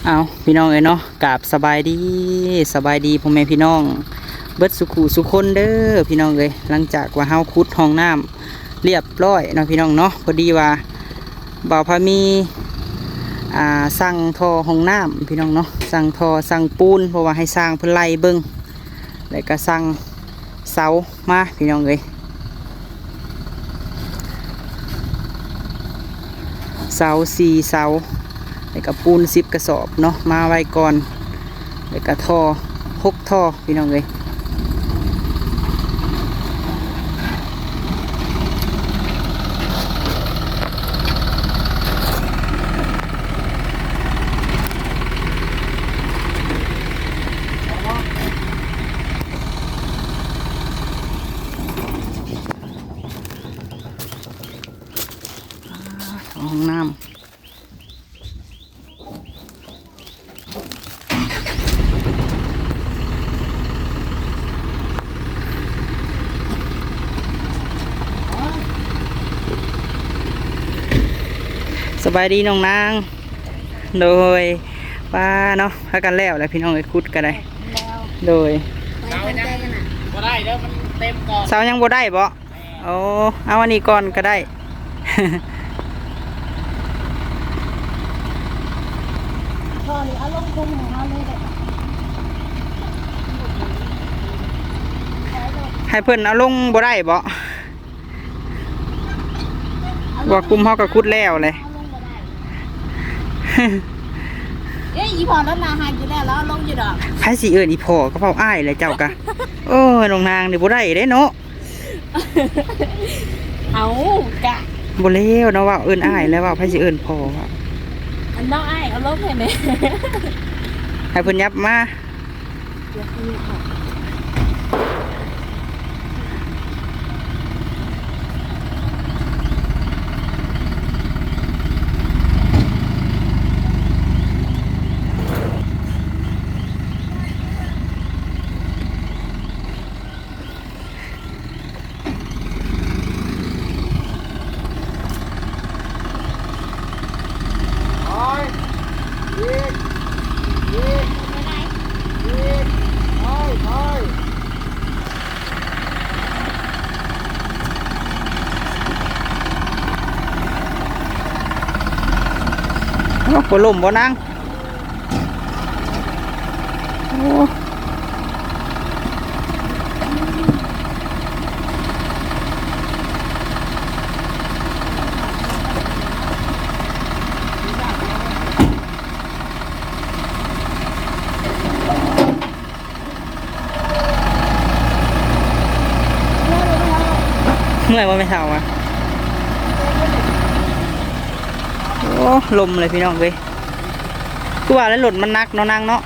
ເອົາ ພີ່ນ້ອງເອີຍເນາະ, ກາບສະບາຍດີ ສະບາຍດີພໍ່ແມ່ພີ່ນ້ອງເບິດສູ່ຄູ່ສູ່ຄົນເດີພີ່ນ້ອງເອີຍ. ຫຼັງຈາກວ່າເຮົາຂຸດຮ່ອງນ້ຳລຽບຮ້ອຍເນາະພີ່ນ້ອງເນາະ, ພໍດີວ່າບ່າວພາມີ ອ່າ ສັ່ງທໍ່ຮ່ອງນ້ຳພີ່ນ້ອງເນາະ, ສັ່ງທໍ່ ສັ່ງປູນ ເພາະວ່າໃຫ້ຊ່າງເພິ່ນໄລ່ເບິ່ງ ແລ້ວກໍສັ່ງເສົາມາພີ່ນ້ອງເອີຍ, ເສົາສີ່ເສົາ ແລ້ວກໍປູນສິບກະສອບເນາະ ມາໄວ້ກ່ອນ, ແລ້ວກໍທໍ່ຫົກທໍ່ພີ່ນ້ອງເອີຍ. ອ່າ ຫ້ອງນ້ຳ. ສະບາຍດີນ້ອງນາງ. ໂດຍ ປ້າເນາະ ພາກັນແລ້ວແຫຼະພີ່ນ້ອງເອີຍ, ຂຸດກໍໄດ້. ແລ້ວ ໂດຍ ໄປທັນໃຈນະ ບໍ່ໄດ້ເດີ ມັນເຕັມກ່ອນ. ເສົາຍັງບໍ່ໄດ້ບໍ? ໂອ້ ເອົາອັນນີ້ກ່ອນກໍໄດ້. ໃຫ້ເພິ່ນເອົາລົງບໍ່ໄດ້ບໍ? ວ່າກຸ່ມເຮົາກໍຂຸດແລ້ວແຫຼະ. ເອີຍ ອີພໍ່ລະໜ້າຮັກຢູ່ແລ້ວ ລາວເອົາລົງຢູ່ດອກ. ໃຜຊິເອີ້ນອີພໍ່ ກໍເວົ້າອ້າຍແຫຼະເຈົ້າກະ. ໂອ້ຍ ນ້ອງນາງນີ້ບໍ່ໄດ້ເດ້ເນາະ. ເອົາ ກະ ບໍ່ແລ້ວເນາະ, ເວົ້າເອີ້ນອ້າຍແລ້ວ ເວົ້າໃຜຊິເອີ້ນພໍ່. ອັນນ້ອງອ້າຍເອົາລົງໃຫ້ແດ່. ໃຫ້ເພິ່ນຫຍັບມາ. ໂອ້ ບໍ່ລົ້ມບໍ່ນາງ. ໂອ້ ເມື່ອຍບໍ່ແມ່ເຖົ້າຫວາ? ໂອ້ ລົມເລີຍພີ່ນ້ອງເອີຍ. ຄືວ່າແລ້ວ ລົດມັນໜັກເນາະນາງເນາະ.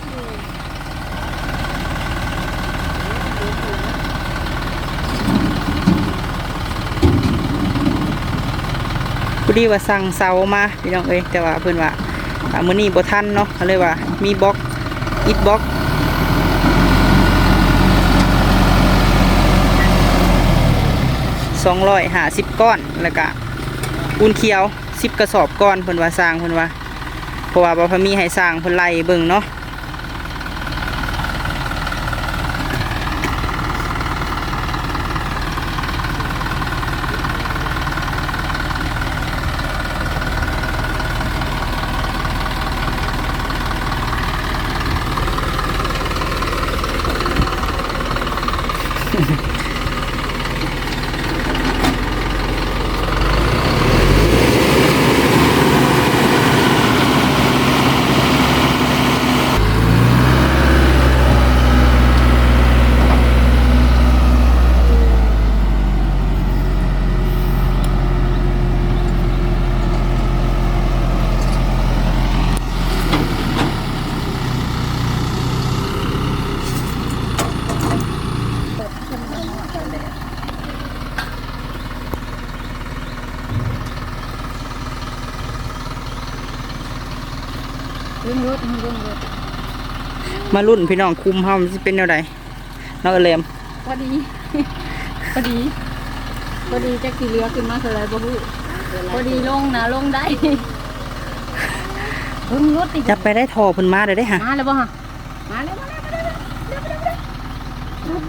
ພໍດີວ່າສັ່ງເສົາມາພີ່ນ້ອງເອີຍ, ແຕ່ວ່າເພິ່ນວ່າ ອ່າ ມື້ນີ້ບໍ່ທັນເນາະ, ກໍເລີຍວ່າມີບລັອກ ອິດບລັອກ ສອງຮ້ອຍຫ້າສິບກ້ອນ ແລ້ວກະປູນຂຽວ ສິບກະສອບກ່ອນ ເພິ່ນວ່າ ຊ່າງເພິ່ນວ່າ, ເພາະວ່າບໍ່ພາມີໃຫ້ຊ່າງເພິ່ນໄລ່ເບິ່ງເນາະ. ເບິ່ງລົດ ເບິ່ງລົດ ມາລຸ້ນພີ່ນ້ອງ ຄຸ້ມເຮົາມັນຊິເປັນແນວໃດເນາະ ເອີແຫຼມ. ພໍດີ ພໍດີ ພໍດີ ຈັກຊິເຫຼືອຂຶ້ນມາເທົ່າໃດບໍ່ຮູ້. ພໍດີລົງນະ ລົງໄດ້. ເບິ່ງລົດນີ້ ຈັບໄປໄດ້ ທໍ່ເພິ່ນມາແລ້ວເດ້ຫະ ມາແລ້ວບໍ່ຫະ? ມາແລ້ວ ມາແລ້ວ ມາແລ້ວ ເລັວ ເລັວ ເລັ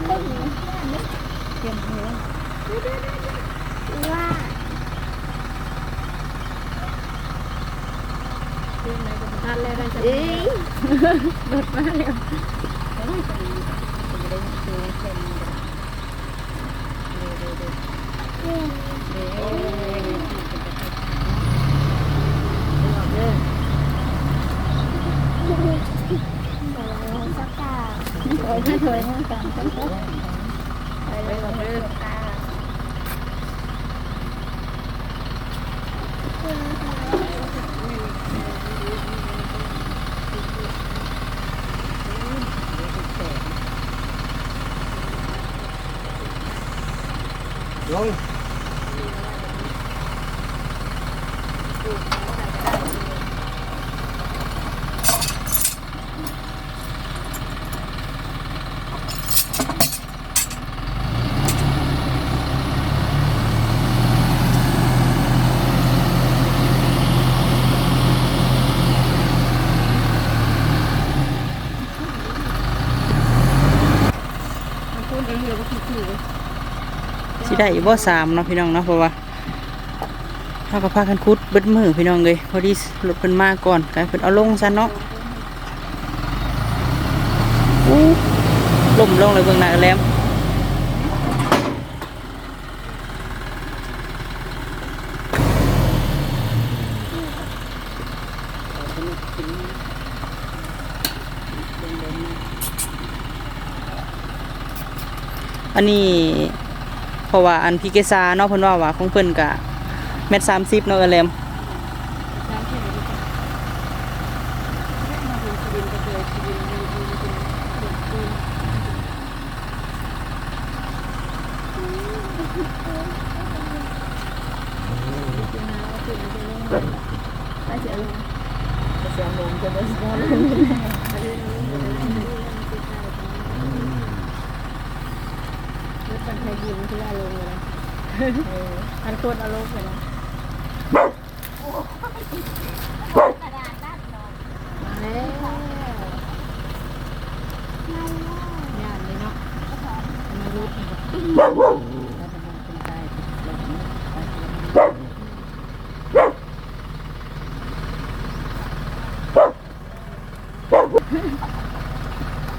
ວ ເລັວ ເຕັມເລີຍ ເລັວ ເລັວ ເລັວ ເລັວ ເລັວ ວ່າ ເຕັມໄດ້ກໍບໍ່ທັນແລ້ວ ໄດ້ຊັ້ນ ເອີຍ ລົດມາແລ້ວ ໂອ້ຍ ຕາຍ ບໍ່ໄດ້ເຫັນຕົວເພິ່ນ ລົງ ຊິໄດ້ຢູ່ບໍ່ ສາມເນາະ ພີ່ນ້ອງເນາະ ເພາະວ່າ ເຮົາກໍພາກັນຂຸດເບິດມື້ພີ່ນ້ອງເອີຍ ພໍດີລົດເພິ່ນມາກ່ອນ ກະໃຫ້ເພິ່ນເອົາລົງຊັ້ນເນາະ. ອູ້ ລົ້ມລົງເລີຍ ເບິ່ງໜ້າເອື້ອຍແຫຼມ. ອັນນີ້ ເພາະວ່າອັນພີ່ເກສາເນາະ ເພິ່ນເວົ້າວ່າຂອງເພິ່ນກະແມັດສາມສິບເນາະ ເອື້ອຍແຫຼມ. ຄັນຄົນເອົາລົງໄປນະ. ມາແລ້ວ ມາແລ້ວ ຢ້ານເລີຍເນາະ ມັນຫຼຸດນີ້ ຖ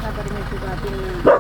້າບໍ່ໄດ້ແມ່ນຄູບາເປັນນາ.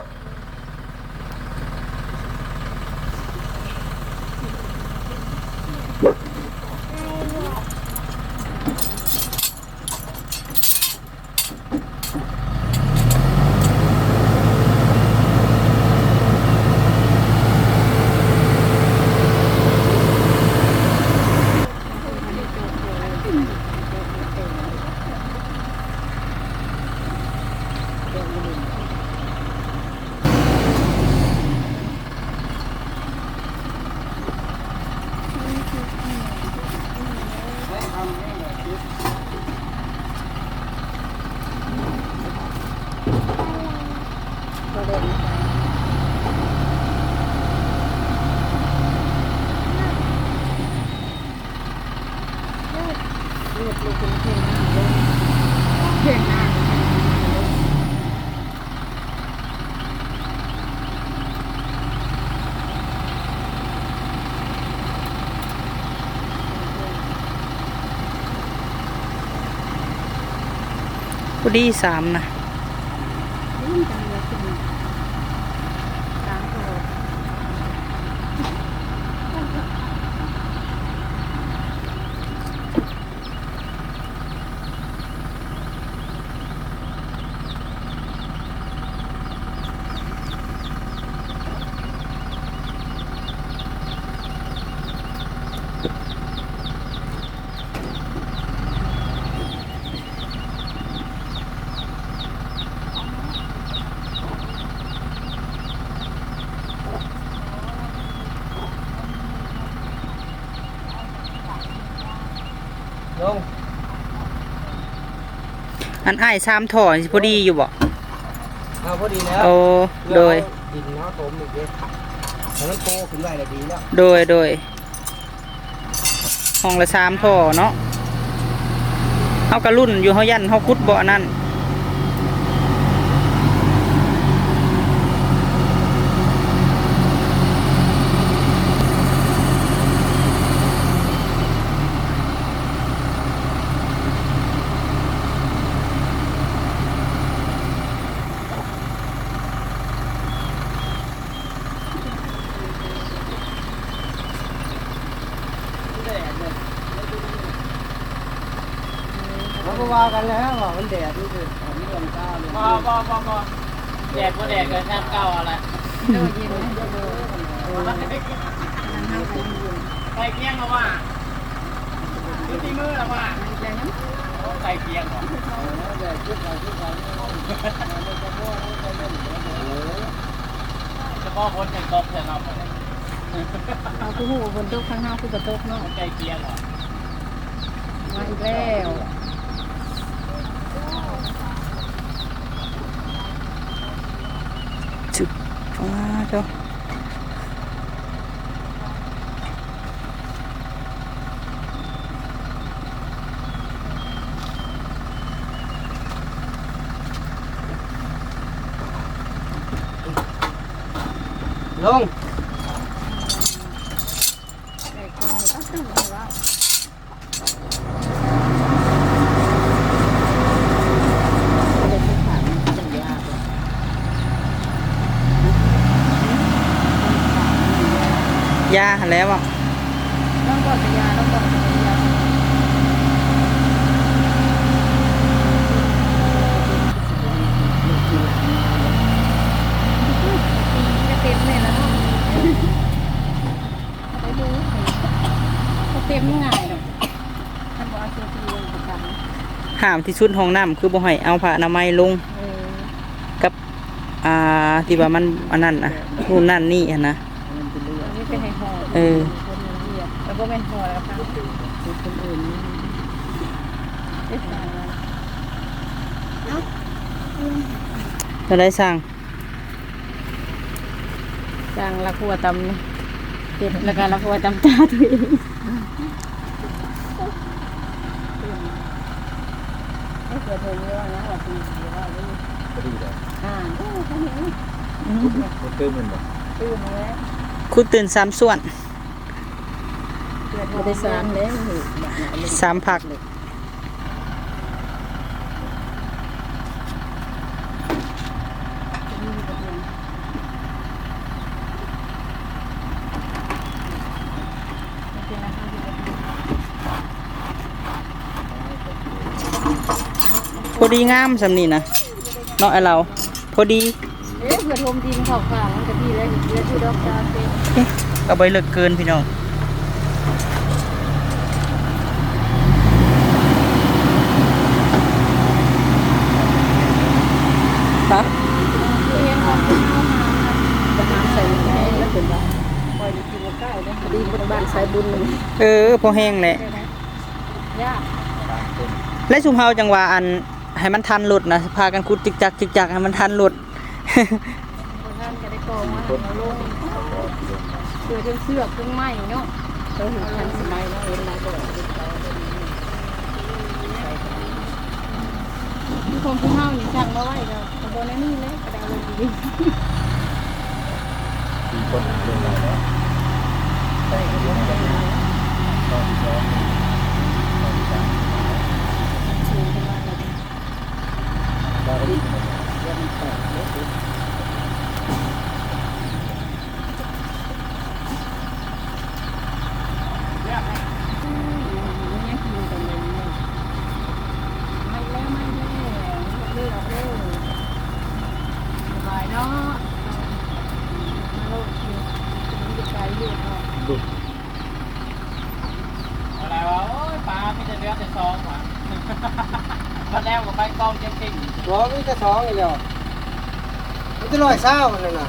ພໍດີສາມນະ. ລົງ ອັນອ້າຍສາມທໍ່ນີ້ຊິພໍດີຢູ່ບໍ່? ເອົາ ພໍດີແລ້ວ. ໂອ້ ໂດຍ ດິນເຮົາຖົມອີກເດ້ ໃຫ້ມັນໂຕຂຶ້ນໄວ້ລະດີແລ້ວ. ໂດຍ ໂດຍ. ຫ້ອງລະສາມທໍ່ເນາະ. ເຮົາກະລຸ້ນຢູ່ ເຮົາຢ້ານເຮົາຂຸດບໍ່ອັນນັ້ນ. ເຮົາບໍ່ວ່າກັນແລ້ວ ວ່າມັນແດດ ມັນຄື ບໍ່ ບໍ່ ບໍ່ ບໍ່ ແດດບໍ່ແດດກໍຊ່າງເກົ່າຫັ້ນແຫຼະ. ໂດຍ ເຢັນ ໃກ້ຄຽງແລ້ວວ່າ ຄືຕີມືແລ້ວວ່າ ໃກ້ຄຽງບໍ່ ສະເພາະຝົນຍັງຕົກແທ້ເນາະ. ເຮົາຄືຮູ້ວ່າຝົນຕົກ ທາງເຮົາຄືບໍ່ຕົກເນາະ. ໃກ້ຄຽງບໍ່ ມາອີກແລ້ວ. ຊຶບ ປາດໂທ້. ລົງ. ຢາຫັ້ນແຫຼະເວົ້າ. ເຕັມງ່າຍດອກ ຄັນບໍ່ເອົາເຊລຊີລົງໄປຕັດ. ຫ້າມທີ່ສຸດຫ້ອງນ້ຳ ຄືບໍ່ໃຫ້ເອົາຜ້າອະນາໄມລົງ ເອີ ກັບ ອ່າ ທີ່ວ່າມັນອັນນັ້ນນະ ນູ້ນນັ້ນນີ້ຫັ້ນນະ. ເອີ ມີແຕ່ໃຫ້ຫໍ່ ເອີ ຄົນລະອຽດ ແລ້ວບໍ່ແມ່ນຫໍ່ແລ້ວ ຄົນອື່ນ ເຮັດຫຍັງ ເອົ້າ ຈັ່ງໃດຊ່າງ? ຊ່າງລັກຫົວຕຳເຫັດ ແລ້ວກໍລັກຫົວຕຳຕາຕົວເອງ. ເກືອໂທມີວ່ານະ ວ່າຄືວ່ານີ້ ພໍດີເດ້ ອ່າ ໂອ້ ເທົ່ານີ້ ອືມ ຄົນຕື່ມແມ່ນບໍ່? ຕື່ມແລ້ວ ຄຸດຕື່ນສາມສ່ວນ ບໍ່ໄດ້ສາມແລ້ວ ສາມພັກ. ພໍດີງາມຊ່ຳນີ້ນະ ເນາະ ອ້າຍລາວ ພໍດີ. ເອີ ເພື່ອຖົມດິນເຂົ້າຂ້າງມັນກະດີແລ້ວ ເຫຼືອຢູ່ດອກສາມເຊັນ ເອີ ກໍບໍ່ເລິກເກີນພີ່ນ້ອງ. ຮະ ບໍ່ຫາມໃສ່ແລ້ວເພິ່ນວ່າ ພໍດີເບິດບ້ານສາຍບຸນ. ເອີ ພໍແຮງແຫຼະ ແລະຊຸມເຮົາຈັ່ງວ່າ ອັນ ໃຫ້ມັນທັນລົດນະ ພາກັນຂຸດຈິກຈັກຈິກຈັກໃຫ້ມັນທັນລົດ. ບໍ່ທັນກໍໄດ້ກອງມາ ເອົາລົງ ເພື່ອເທິງເຊືອກເທິງໄມ້ເນາະ ເອີ ທັນສະໄໝເນາະ ເຫັນຫຼາຍບໍ່ ຄືຂອງພວກເຮົານີ້ສັ່ງມາໄວ້ກໍ ກໍບໍ່ແນວນີ້ເລີຍ ກໍໄດ້ເອົາລົງອີກ. ສີ່ຄົນ ລົງໄດ້ເນາະ ໃສ່ກັນຢູ່ໃນລົດເນາະ ຕອນສອງ ຕອນສາມ ສູງຂຶ້ນມາແລ້ວ. ສະບາຍເນາະ ມາໂລດຢູ່ ໄກຢູ່ເນາະ. ເອົາແລ້ວວ່າ ໂອ້ຍ ປາມີແຕ່ເຫຼືອແຕ່ສອງຫວາ ບັດແລ້ວກໍໄປກອງເຈັດສິບ ບໍ່ ມີແຕ່ສອງນີ້ແຫຼ້ວ ມີແຕ່ຮ້ອຍຊາວຫັ້ນນະ.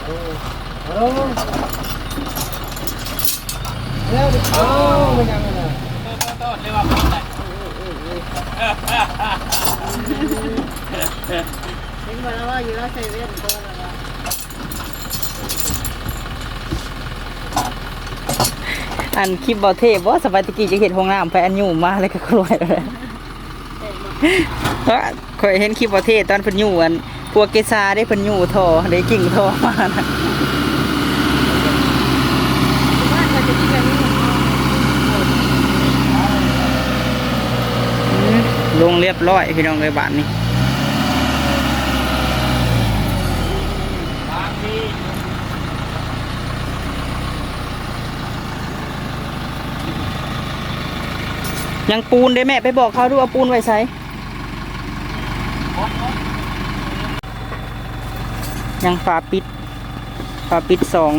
ໂອ້ ໂອ້ ເອົາ ແມ່ນຫຍັງຫັ້ນນະ? ໂທດ ໂທດ ເລີຍວ່າບໍ່ໄດ້ ເຫັນບໍ່ລະວ່າຢູ່ລາວໃສ່ແວ່ນບໍ່ລະວ່າ. ອັນຄລິບບໍ່ເທ່ບໍ່? ສະບາຍ ຕະກີ້ຈະເຮັດຫ້ອງນ້ຳໄປ ອັນຍູ້ມາແລ້ວກໍກວຍ ຂ້ອຍເຫັນຄລິບບໍ່ເທ່ຕອນເພິ່ນຍູ້ ອັນ ພວກເກສາເດ້ ເພິ່ນຍູ້ທໍ່ ໄດ້ກິ່ງທໍ່ມານະ. ອືມ ລົງລຽບຮ້ອຍພີ່ນ້ອງເອີຍ ບາດນີ້. ຍັງປູນເດ້ແມ່ ໄປບອກເຂົາດູ ເອົາປູນໄວ້ໃສ? ຍັງຝາປິດ ຝາປິດສອງ.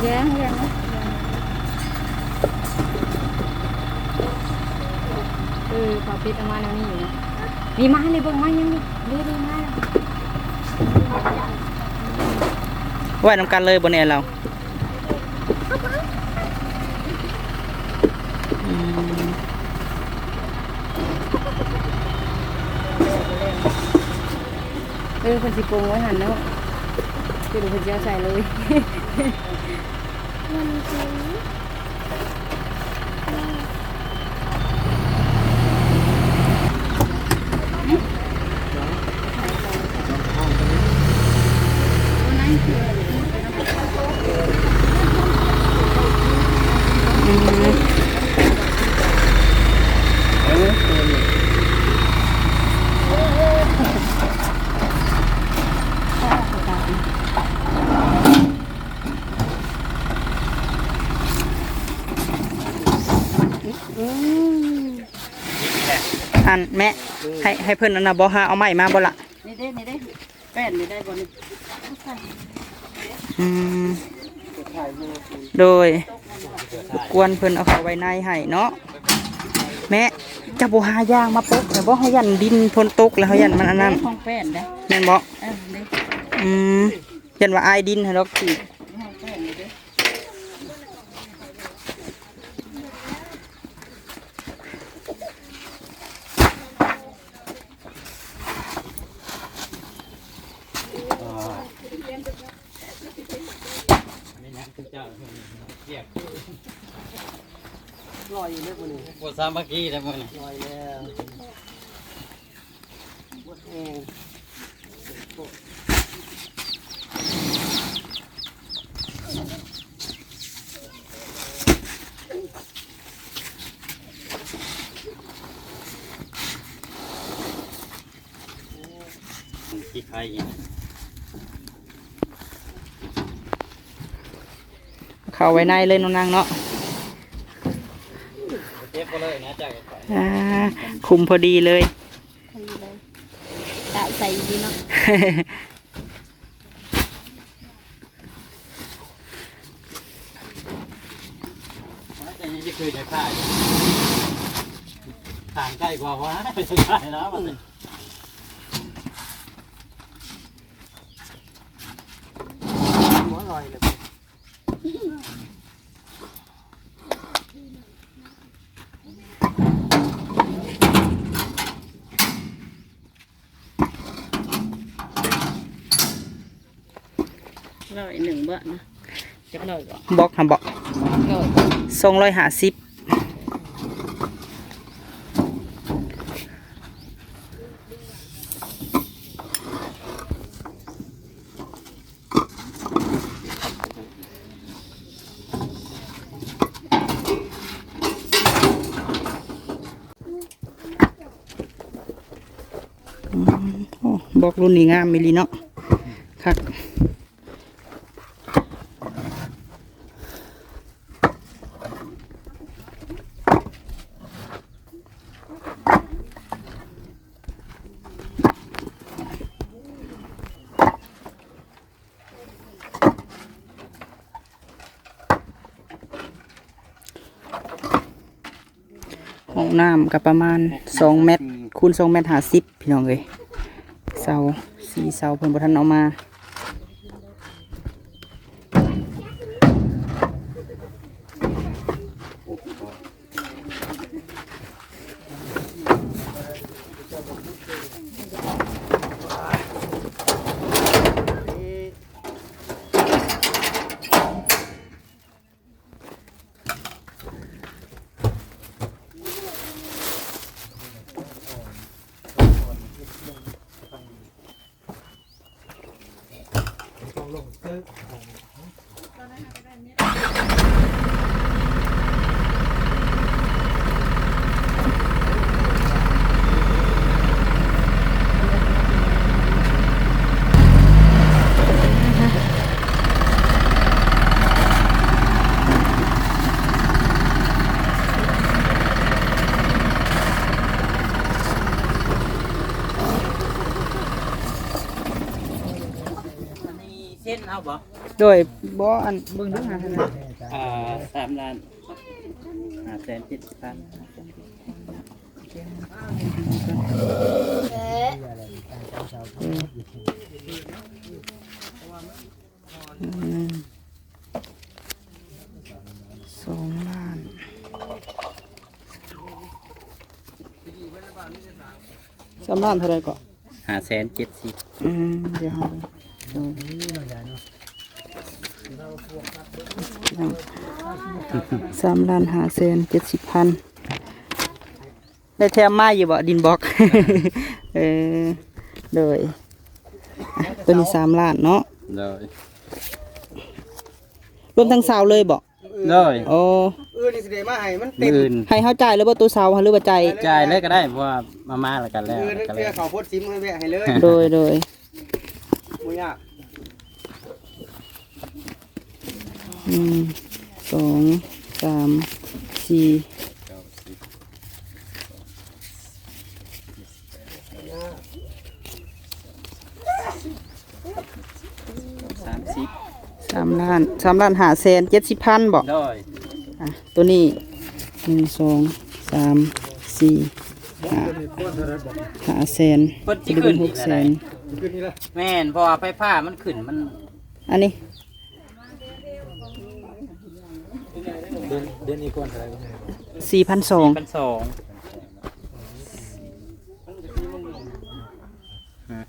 ແຍງ ແຍງເນາະ ເອີ ຝາປິດອອກມາແນວນີ້ຢູ່ເນາະ. ນີ້ມາໃຫ້ເບິ່ງ ມາຍັງນີ້ ນີ້ ນີ້ມາ. ໄວ້ນຳກັນເລີຍບໍ່ແນ່ລາວ? ອືມ ເອີ ເພິ່ນຊິປົງໄວ້ຫັ້ນເນາະ ຄືເພິ່ນຊິເອົາໃສ່ເລີຍ. ອັນແມ່ ໃຫ້ ໃຫ້ເພິ່ນອັນນະບໍ່ ຫາເອົາໄມ້ມາບໍ່ລະ? ນີ້ເດ້ ນີ້ເດ້ ແປ້ນນີ້ໄດ້ບໍ່ນີ້? ອືມ ໂດຍ ລົບກວນເພິ່ນເອົາເຂົ້າໄວ້ໃນໃຫ້ເນາະ. ແມ່ ເຈົ້າບໍ່ຫາຢາງມາປົກແລ້ວບໍ່? ເຮົາຢ້ານດິນຝົນຕົກແລ້ວ ເຮົາຢ້ານມັນອັນນັ້ນ ຂອງແປ້ນເດ້ ແມ່ນບໍ່? ເອີ ເດ້ ອືມ ຢ້ານວ່າອາຍດິນຫັ້ນດອກ ຂອງແປ້ນນີ້ເດ້. ລອຍຢູ່ເດ້ມື້ນີ້ ບໍ່ສາມັກຄີແລ້ວມື້ນີ້ ລອຍແລ້ວ ໝົດແຮງ. ເຂົ້າໄວ້ໃນເລີຍນ້ອງນາງເນາະ ເກັບເອົາເລີຍນະ ອ່າ ຄຸມພໍດີເລີຍ ກະໃສ່ດີເນາະ. ແຕ່ນີ້ຄືຈະຂາຍ ທາງໃກ້ກວ່າວ່າ ໄປຂາຍແລ້ວມັນ ບໍ່ລອຍເລີຍ. ຮ້ອຍໜຶ່ງເບາະນະ ຈັກຮ້ອຍເບາະ ບລັອກຫັ້ນເບາະ ສອງຮ້ອຍຫ້າສິບ. ອືມ ໂອ້ ບລັອກລຸ້ນນີ້ງາມອີ່ຫຼີເນາະ ຄັກ. ຫ້ອງນ້ຳກໍປະມານສອງແມັດຄູນສອງແມັດຫ້າສິບ ພີ່ນ້ອງເອີຍ. ເສົາ ສີ່ເສົາເພິ່ນບໍ່ທັນເອົາມາ. ອືມ ໂອ້ ເຊັນເອົາບໍ່? ໂດຍ ບໍ່ ອັນ ເບິ່ງດູຫາ. ອ່າ ສາມລ້ານຫ້າແສນເຈັດສິບພັນ. ອືມ ສອງລ້ານ ສາມລ້ານເທົ່າໃດເກາະ? ຫ້າແສນເຈັດສິບ. ອືມ ດຽວເຮົາ ສາມລ້ານຫ້າແສນເຈັດສິບພັນ. ໄດ້ແຖມມາຢູ່ບໍ່ ດິນບລັອກ? ເອີ ໂດຍ ອ່ະ ໂຕນີ້ສາມລ້ານເນາະ. ໂດຍ ລວມທັງເສົາເລີຍບໍ່? ໂດຍ ໂອ້ ອື່ນນີ້ຊິໄດ້ມາໃຫ້ມັນເຕັມ ມື້ອື່ນ ໃຫ້ເຮົາຈ່າຍເລີຍບໍ່ ໂຕເສົາ ຫຼືວ່າຈ່າຍ? ຈ່າຍເລີຍກໍໄດ້ ເພາະວ່າມາ ມາແລ້ວກໍແລ້ວ. ເອີ ນັ້ນເທື່ອເຂົາພົດຊິມໃຫ້ແວະໃຫ້ເລີຍ. ໂດຍ ໂດຍ ບໍ່ຍາກ. ໜຶ່ງ ສອງ ສາມ ສີ່ ສາມສິບ ສາມລ້ານ ສາມລ້ານຫ້າແສນເຈັດສິບພັນບໍ່? ໂດຍ ອ່ະ ໂຕນີ້ ໜຶ່ງ ສອງ ສາມ ສີ່ ຫ້າ ຫ້າແສນ ເພິ່ນຊິຂຶ້ນອີກແລ້ວໃດ໋. ແມ່ນ ເພາະວ່າໄຟຟ້າມັນຂຶ້ນ ມັນ ອັນນີ້ ເດືອນ ເດືອນນີ້ກ່ອນເທົ່າໃດ? ສີ່ພັນສອງ ສີ່ພັນສອງ. ຮະ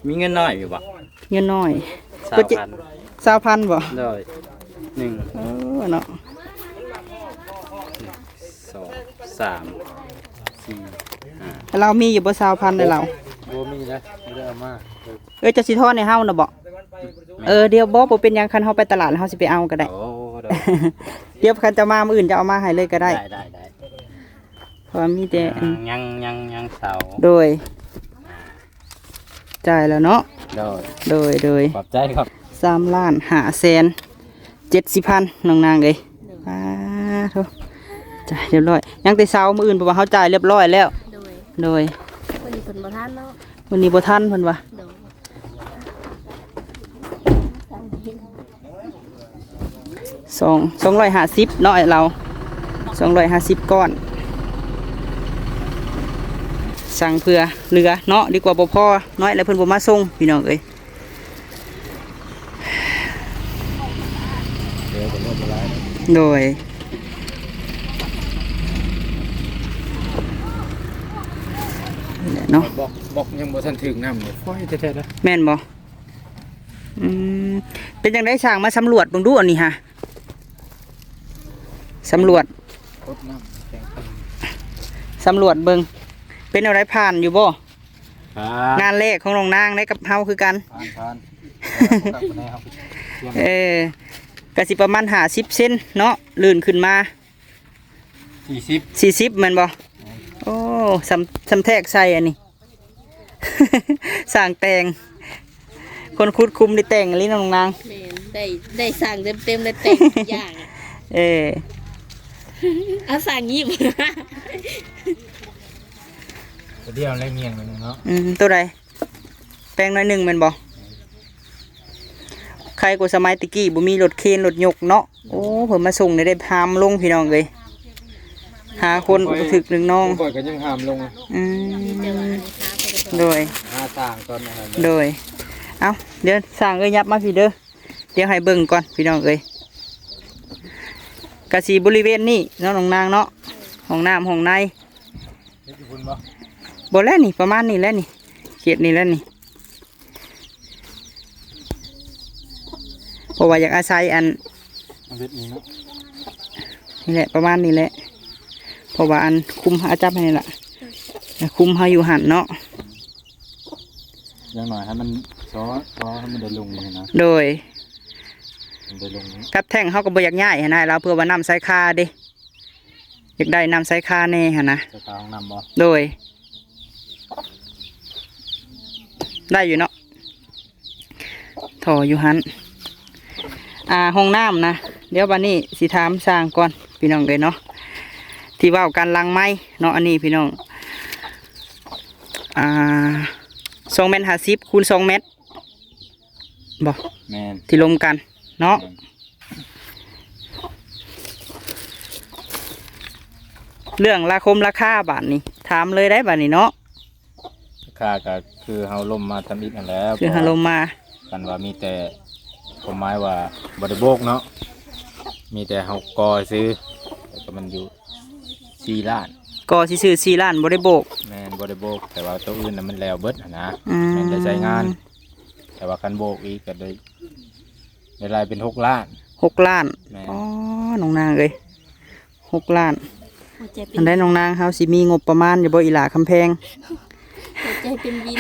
ມີເງິນນ້ອຍຢູ່ບໍ່? ເງິນນ້ອຍ ຊາວພັນ ຊາວພັນບໍ່? ໂດຍ ໜຶ່ງ ເອີ ເນາະ ສອງ ສາມ ສີ່ ຫ້າ ລາວມີຢູ່ບໍ່ ຊາວພັນໃນລາວ? ບໍ່ມີນະ ບໍ່ໄດ້ເອົາມາ. ເອີ ເຈົ້າຊິທອນໃຫ້ເຮົານະບໍ່? ເອີ ດຽວ ບໍ່ ບໍ່ເປັນຫຍັງ ຄັນເຮົາໄປຕະຫຼາດແລ້ວເຮົາຊິໄປເອົາກໍໄດ້. ໂອ້ ໂດຍ ດຽວຄັນເຈົ້າມາມື້ອື່ນ ເຈົ້າເອົາມາໃຫ້ເລີຍກໍໄດ້. ໄດ້ ໄດ້ ໄດ້ ເພາະວ່າມີແຕ່ ອືມ ຍັງ ຍັງ ຍັງເສົາ. ໂດຍ ຈ່າຍແລ້ວເນາະ. ໂດຍ ໂດຍ ໂດຍ ຂອບໃຈຄັບ. ສາມລ້ານຫ້າແສນເຈັດສິບພັນ ນ້ອງນາງເອີຍ. ໂດຍ ສາທຸ ຈ່າຍຮຽບຮ້ອຍ ຍັງແຕ່ເສົາມື້ອື່ນ ເພາະວ່າເຮົາຈ່າຍຮຽບຮ້ອຍແລ້ວ. ໂດຍ ໂດຍ ມື້ນີ້ເພິ່ນບໍ່ທັນເນາະ ມື້ນີ້ບໍ່ທັນເພິ່ນວ່າ. ໂດຍ ສອງ ສອງຮ້ອຍຫ້າສິບເນາະ ໃຫ້ລາວ ສອງຮ້ອຍຫ້າສິບກ້ອນ. ສັ່ງເພື່ອເຫຼືອເນາະ ດີກວ່າບໍ່ພໍ ນ້ອຍແລ້ວເພິ່ນບໍ່ມາສົ່ງ ພີ່ນ້ອງເອີຍ. ໂດຍ ນີ້ແຫຼະເນາະ ບລັອກ ບລັອກຍັງບໍ່ທັນຖືກນ້ຳ ໂອ້ຍ ແທ້ໆ ເດີ ແມ່ນບໍ່? ອືມ ເປັນຈັ່ງໃດ ຊ່າງມາສຳຫຼວດເບິ່ງດູ ອັນນີ້ຫາ ສຳຫຼວດ ກົດນ້ຳແຂງ ສຳຫຼວດເບິ່ງ ເປັນແນວໃດ ຜ່ານຢູ່ບໍ່? ຜ່ານ ງານແລກຂອງນ້ອງນາງໄດ້ກັບເຮົາຄືກັນ. ຜ່ານ ຜ່ານ ເອີ ກໍຊິປະມານຫ້າສິບເຊັນເນາະ ລື່ນຂຶ້ນມາ. ສີ່ສິບ ສີ່ສິບແມ່ນບໍ່? ແມ່ນ ໂອ້ ສ່ຳ ສ່ຳແທກໃສ່ອັນນີ້ ສ້າງແຕ່ງ ຄົນຂຸດຂຸມໄດ້ແຕ່ງອີ່ຫຼີນ້ອງນາງ. ແມ່ນ ໄດ້ ໄດ້ສ້າງເຕັມໆ ໄດ້ແຕ່ງທຸກຢ່າງ. ເອີ ເອົາສ້າງຍິບ ຕົວດຽວແລະ ງຽງໜ້ອຍໜຶ່ງເນາະ. ອືມ ຕົວໃດ? ແປງໜ້ອຍໜຶ່ງແມ່ນບໍ່? ໃຄກວ່າສະໄໝແຕ່ກີ້ ບໍ່ມີລົດເຄນລົດຍົກເນາະ. ໂອ້ ເພິ່ນມາສົ່ງໄດ້ ໄດ້ຫາມລົງ ພີ່ນ້ອງເອີຍ ຫາຄົນບໍ່ຖືກໜຶ່ງນ້ອງ. ຂ້ອຍກໍຍັງຫາມລົງ. ອືມ ໂດຍ ຫາສ້າງກ່ອນ. ໂດຍ ເອົ້າ ດຽວສ້າງເອີຍ ຫຍັບມາພີ້ເດີ ດຽວໃຫ້ເບິ່ງກ່ອນ ພີ່ນ້ອງເອີຍ. ກະຊິບໍລິເວນນີ້ເນາະ ນ້ອງນາງເນາະ ຫ້ອງນ້ຳຫ້ອງໃນ. ເຮັດຢູ່ພຸ້ນບໍ່? ບໍ່ແລ້ວນີ້ ປະມານນີ້ແຫຼະນີ້ ເຂດນີ້ແຫຼະນີ້ ເພາະວ່າຢາກອາໄສອັນ ເຮັດນີ້ເນາະ ນີ້ແຫຼະ ປະມານນີ້ແຫຼະ ເພາະວ່າອັນຄຸມ ອາ ຈັບໃຫ້ນີ້ລະ ຄຸມເຮົາຢູ່ຫັ້ນເນາະ. ຢ່າງໜ້ອຍໃຫ້ມັນສ ເພາະ ເພາະໃຫ້ມັນໄດ້ລົງນີ້ນະ ໂດຍ ມັນໄດ້ລົງນີ້ ກັບແທ້ງເຮົາກໍບໍ່ຢາກຍ້າຍຫັ້ນນະ ລາວ ເພື່ອວ່ານ້ຳໃສ່ຄາເດ້ ຢາກໄດ້ນ້ຳໃສ່ຄາແດ່ຫັ້ນນະ ໃສ່ຄາຫ້ອງນ້ຳບໍ່? ໂດຍ ໄດ້ຢູ່ເນາະ ທໍ່ຢູ່ຫັ້ນ ອ່າ ຫ້ອງນ້ຳນະ ດຽວບັດນີ້ຊິຖາມຊ່າງກ່ອນ ພີ່ນ້ອງເອີຍເນາະ ທີ່ເວົ້າກັນຫຼັງໄມເນາະ ອັນນີ້ພີ່ນ້ອງ ອ່າ ສອງແມັດຫ້າສິບ ຄູນສອງແມັດ ບໍ່? ແມ່ນ ທີ່ລົມກັນເນາະ ແມ່ນ ເລື່ອງລາຄົມລາຄາບາດນີ້ ຖາມເລີຍໄດ໋ບາດນີ້ເນາະ ລາຄາກໍຄືເຮົາລົມມາທຳອິດຫັ້ນແຫຼະ ຄືເຮົາລົມມາ ຄັນວ່າມີແຕ່ ຄວາມໝາຍວ່າບໍ່ໄດ້ໂບກເນາະ ມີແຕ່ເຮົາກໍ່ຊື່ ແລ້ວກໍມັນຢູ່ສີ່ລ້ານ ກໍ່ຊື່ສີ່ລ້ານ ບໍ່ໄດ້ໂບກ ແມ່ນ ບໍ່ໄດ້ໂບກ ແຕ່ວ່າໂຕອື່ນນະມັນແລ້ວເບິດຫັ້ນນະ ອືມ ແມ່ນໄດ້ໃຊ້ງານ ແຕ່ວ່າຄັນໂບກອີກກໍໄດ້ ໄດ້ຫຼາຍເປັນຫົກລ້ານ ຫົກລ້ານ ແມ່ນ ອໍ ນ້ອງນາງເອີຍ ຫົກລ້ານ ຫົວໃຈເປັນ ອັນໃດນ້ອງນາງ ເຮົາຊິມີງົບປະມານຢູ່ບໍ່ ອີຫຼ້າຄຳແພງ? ຫົວໃຈເປັນວິນ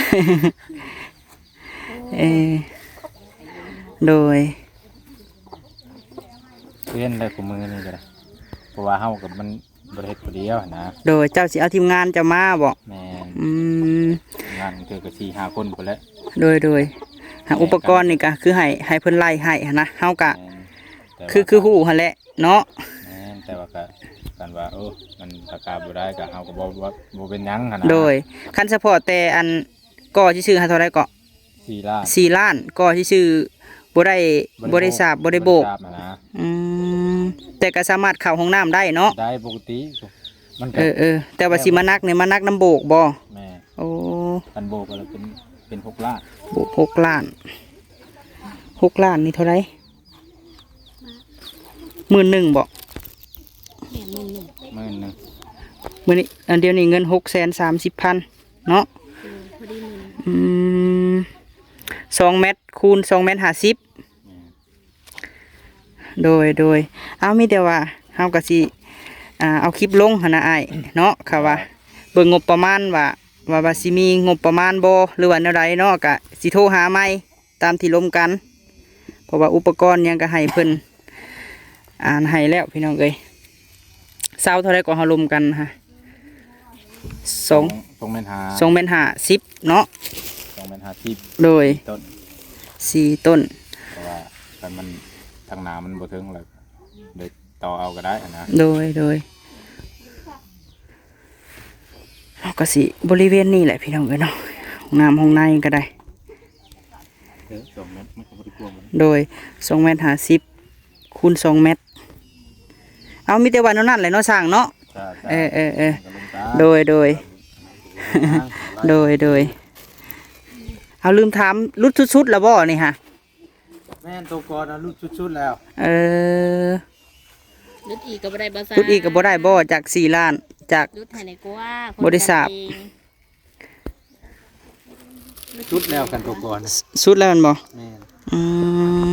ເອີ ໂດຍ ເປັນໄດ້ຄູ່ມື້ນີ້ກໍໄດ້ ເພາະວ່າເຮົາກໍມັນ ບໍ່ໄດ້ເຮັດຜູ້ດຽວນະ ໂດຍ ເຈົ້າຊິເອົາທີມງານເຈົ້າມາບໍ? ແມ່ນ ອືມ ທີມງານເທື່ອກໍສີ່ຫ້າຄົນພຸ້ນແຫຼະ ໂດຍ ໂດຍ ຫາອຸປະກອນນີ້ກໍຄືໃຫ້ ໃຫ້ເພິ່ນໄລ່ໃຫ້ຫັ້ນນະ ເຮົາກໍ ແມ່ນ ຄື ຄືຮູ້ຫັ້ນແຫຼະເນາະ ແມ່ນ ແຕ່ວ່າກໍ ຄັນວ່າ ໂອ້ ມັນລາຄາບໍ່ໄດ້ກໍເຮົາກໍບໍ່ ບໍ່ ບໍ່ເປັນຫຍັງຫັ້ນນະ ໂດຍ ຄັນສະເພາະແຕ່ອັນ ກໍ່ຊື່ໆ ຫາເທົ່າໃດເກາະ? ສີ່ລ້ານ ສີ່ລ້ານ ກໍ່ຊື່ໆ ບໍ່ໄດ້ ບໍ່ໄດ້ໂບກ ບໍ່ໄດ້ສາບ ບໍ່ໄດ້ໂບກ ບໍ່ໄດ້ສາບຫັ້ນນະ ອືມ ແຕ່ກໍສາມາດເຂົ້າຫ້ອງນ້ຳໄດ້ເນາະ ໄດ້ປົກກະຕິ ມັນກໍ ເອີໆ ແຕ່ວ່າຊິມາໜັກນີ້ ມາໜັກນຳໂບກບໍ່? ແມ່ນ ໂອ້ ຄັນໂບກກໍເປັນ ເປັນຫົກລ້ານ ໂບກຫົກລ້ານ ຫົກລ້ານນີ້ເທົ່າໃດ? ໝື່ນໜຶ່ງບໍ? ແມ່ນ ໝື່ນໜຶ່ງ ໝື່ນໜຶ່ງ ມື້ນີ້ ອັນດຽວນີ້ເງິນຫົກແສນສາມສິບພັນເນາະ ເອີ ພໍດີໝື່ນໜຶ່ງ ອືມ ສອງແມັດຄູນສອງແມັດຫ້າສິບ ແມ່ນ ໂດຍ ໂດຍ ເອົາ ມີແຕ່ວ່າເຮົາກໍຊິ ອ່າ ເອົາຄລິບລົງຫັ້ນນະອ້າຍເນາະ ຖ້າວ່າ ເບິ່ງງົບປະມານວ່າ ວ່າ ວ່າຊິມີງົບປະມານບໍ່ ຫຼືວ່າແນວໃດເນາະ ກໍຊິໂທຫາໃໝ່ ຕາມທີ່ລົມກັນ ເພາະວ່າອຸປະກອນຫຍັງກໍໃຫ້ເພິ່ນ ອ່າ ໃຫ້ແລ້ວພີ່ນ້ອງເອີຍ ເຊົາເທົ່າໃດກໍເຮົາລົມກັນຫະ ສອງ ສອງແມັດຫ້າ ສອງແມັດຫ້າສິບເນາະ ສອງແມັດຫ້າສິບ ໂດຍ ສີ່ຕົ້ນ ສີ່ຕົ້ນ ເພາະວ່າຄັນມັນທາງໜ້າມັນບໍ່ເຖິງ ແລ້ວໄດ້ຕໍ່ເອົາກໍໄດ້ຫັ້ນນະ ໂດຍ ໂດຍ ເຮົາກໍຊິບໍລິເວນນີ້ແຫຼະພີ່ນ້ອງເອີຍເນາະ ຫ້ອງນ້ຳຫ້ອງໃນກໍໄດ້ ເອີ ສອງແມັດ ມັນກໍບໍ່ໄດ້ກວ້າງປານໃດ ໂດຍ ສອງແມັດຫ້າສິບ ຄູນສອງແມັດ ເອົາ ມີແຕ່ວ່າແນວນັ້ນແຫຼະເນາະ ຊ່າງເນາະ ຈ້າ ເອີໆໆ ໂດຍ ໂດຍ ເອົາ ລືມຖາມ ຫຼຸດສຸດໆ ແລ້ວບໍ່ນີ້ຫະ? ແມ່ນ ໂຕກ່ອນນະຫຼຸດສຸດໆ ແລ້ວ ເອີ ຫຼຸດອີກກໍບໍ່ໄດ້ບໍ່ ຫຼຸດອີກກໍບໍ່ໄດ້ບໍ່ ຈາກສີ່ລ້ານ ຈາກ ຫຼຸດໃຫ້ແດ່ກວ່າ ບໍ່ໄດ້ສາບ ຄົນກັນເອງ ສຸດແລ້ວ ຄັນຕົວກ່ອນ ສຸດແລ້ວແມ່ນບໍ່? ແມ່ນ ອື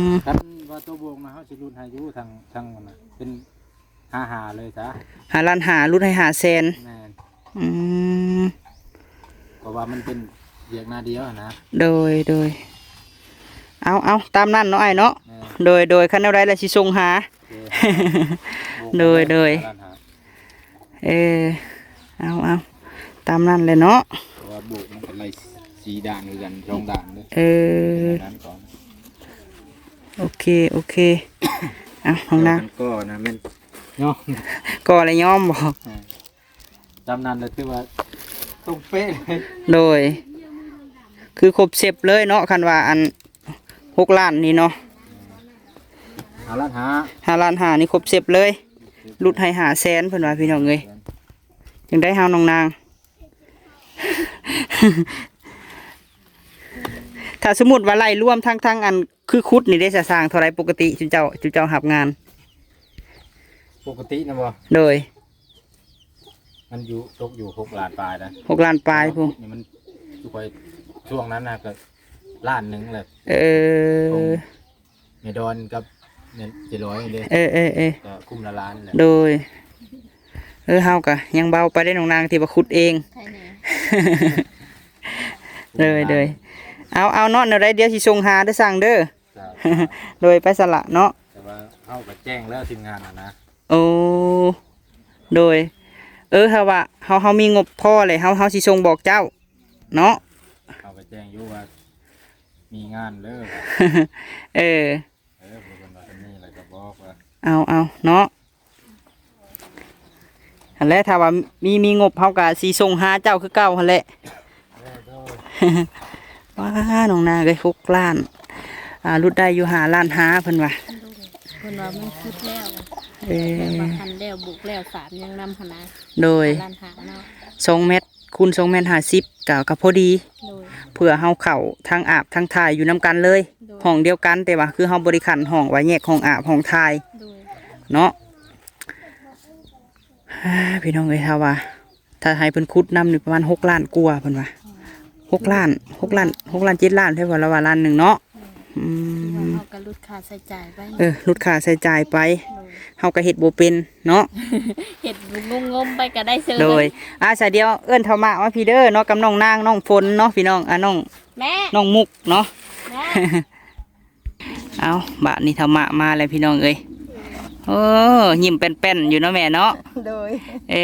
ມ ຄັນວ່າຕົວບວກນະ ເຮົາຊິຫຼຸດໃຫ້ຢູ່ ທັງ ທັງນັ້ນນະ ເປັນຫ້າຫ້າເລີຍຊະ ຫ້າລ້ານຫ້າ ຫຼຸດໃຫ້ຫ້າແສນ ແມ່ນ ອືມ ເພາະວ່າມັນເປັນວຽກໜ້າດຽວຫັ້ນນະ ໂດຍ ໂດຍ ເອົາ ເອົາ ຕາມນັ້ນເນາະອ້າຍເນາະ ແມ່ນ ໂດຍ ໂດຍ ຄັນແນວໃດລະຊິສົ່ງຫາ ໂດຍ ໂດຍ ຫ້າລ້ານຫ້າ ເອີ ເອົາ ເອົາ ຕາມນັ້ນແຫຼະເນາະ ເພາະວ່າໂບກມັນກໍໄລ່ສີ່ດ້ານຄືກັນ ສອງດ້ານເດ້ ເອີ ໂອເຄ ໂອເຄ ເອົາ ຫ້ອງນ້ຳ ກໍນະແມ່ນຍອມ ກໍລະຍອມບໍ່? ເອີ ຕາມນັ້ນລະຖືວ່າຕົງເປະເລີຍ ໂດຍ ຄືຄົບເຊັດເລີຍເນາະ ຄັນວ່າອັນ ຫົກລ້ານນີ້ເນາະ ຫ້າລ້ານຫ້າ ຫ້າລ້ານຫ້ານີ້ຄົບເຊັດເລີຍ ຫຼຸດໃຫ້ຫ້າແສນ ເພິ່ນວ່າພີ່ນ້ອງເອີຍ ຈັ່ງໃດເຮົານ້ອງນາງ ຖ້າສົມມຸດວ່າໄລ່ລວມທັງ ທັງອັນຄືຂຸດນີ້ເດ້ ສະຊ່າງເທົ່າໃດປົກກະຕິ ຈຸເຈົ້າ ຈຸເຈົ້າຮັບງານ ປົກກະຕິນະບໍ່? ໂດຍ ມັນຢູ່ ຕົກຢູ່ຫົກລ້ານປາຍນະ ຫົກລ້ານປາຍພຸ້ນ ນີ້ມັນ ຊຸມຂ້ອຍຊ່ວງນັ້ນນະ ກໍລ້ານໜຶ່ງແຫຼະ ເອີ ຂອງແມ່ດອນກັບແມ່ເຈລອຍເດ້ ເອີໆ ກໍຄຸ້ມລະລ້ານແຫຼະ ໂດຍ ເອີ ເຮົາກໍຍັງເບົາໄປເດ້ນ້ອງນາງ ທີ່ວ່າຂຸດເອງ ໂດຍ ໂດຍ ເອົາ ເອົາເນາະ ແນວໃດດຽວຊິສົ່ງຫາເດີຊ່າງເດີ. ຈ້າ ໂດຍ ໄປຊັ້ນລະເນາະ. ແຕ່ວ່າເຮົາກໍແຈ້ງແລ້ວທີມງານຫັ້ນນະ. ໂອ້ ໂດຍ ເອີ ຖ້າວ່າເຮົາ ເຮົາມີງົບພໍແລ້ວ ເຮົາ ເຮົາຊິສົ່ງບອກເຈົ້າເນາະ. ເຮົາກໍແຈ້ງຢູ່ວ່າມີງານເດີ. ເອີ ເອີ ເພິ່ນວ່າຊັ້ນນີ້ແລ້ວກໍບອກວ່າ ເອົາ ເອົາເນາະ. ຫັ້ນແຫຼະ ຖ້າວ່າມີ ມີງົບ ເຮົາກໍຊິສົ່ງຫາເຈົ້າຄືເກົ່າຫັ້ນແຫຼະ. ໂດຍ ໂດຍ. ວ້າ ນ້ອງນາເອີຍ ຫົກລ້ານ ອ່າ ຫຼຸດໄດ້ຢູ່ຫ້າລ້ານຫ້າ ເພິ່ນວ່າ ເພິ່ນວ່າມັນສຸດແລ້ວ. ເອີ ແບບວ່າຫັ້ນແລ້ວ ໂບກແລ້ວສາມຍັງນຳຫັ້ນນະ. ໂດຍ ຫ້າລ້ານຫ້າເນາະ ສອງແມັດ ຄູນສອງແມັດຫ້າສິບ ກໍ ກໍພໍດີ. ໂດຍ ເພື່ອເຮົາເຂົ້າທັງອາບທັງຖ່າຍຢູ່ນຳກັນເລີຍ. ໂດຍ ຫ້ອງດຽວກັນ ແຕ່ວ່າຄືເຮົາບໍ່ໄດ້ຂັ້ນຫ້ອງວ່າແຍກຫ້ອງອາບຫ້ອງຖ່າຍ. ໂດຍ ເນາະ. ອ່າ ພີ່ນ້ອງເອີຍ ຖ້າວ່າ ຖ້າໃຫ້ເພິ່ນຂຸດນຳນີ້ປະມານຫົກລ້ານກວ່າ ເພິ່ນວ່າ ຫົກລ້ານ ຫົກລ້ານ ຫົກລ້ານ ເຈັດລ້ານ ແທ້ວ່າລະວ່າລ້ານໜຶ່ງເນາະ. ອືມ ເຮົາກໍຫຼຸດຄ່າໃຊ້ຈ່າຍໄປ. ເອີ ຫຼຸດຄ່າໃຊ້ຈ່າຍໄປ. ໂດຍ ເຮົາກໍເຮັດບໍ່ເປັນເນາະ. ເຮັດງົມໆໄປກໍໄດ້ເຊີ. ໂດຍ ອ່າ ສາຍດຽວເອີ້ນເຖົ້າມາມາພີ້ເດີເນາະ ກັບນ້ອງນາງ ນ້ອງຝົນເນາະ ພີ່ນ້ອງ ອ່າ ນ້ອງ ແມ່ ນ້ອງມຸກເນາະ. ແມ່ ເອົາ ບາດນີ້ເຖົ້າມາມາແລ້ວພີ່ນ້ອງເອີຍ. ໂອ້ ຍິ້ມແປ້ນໆຢູ່ເນາະແມ່ເນາະ. ໂດຍ ເອີ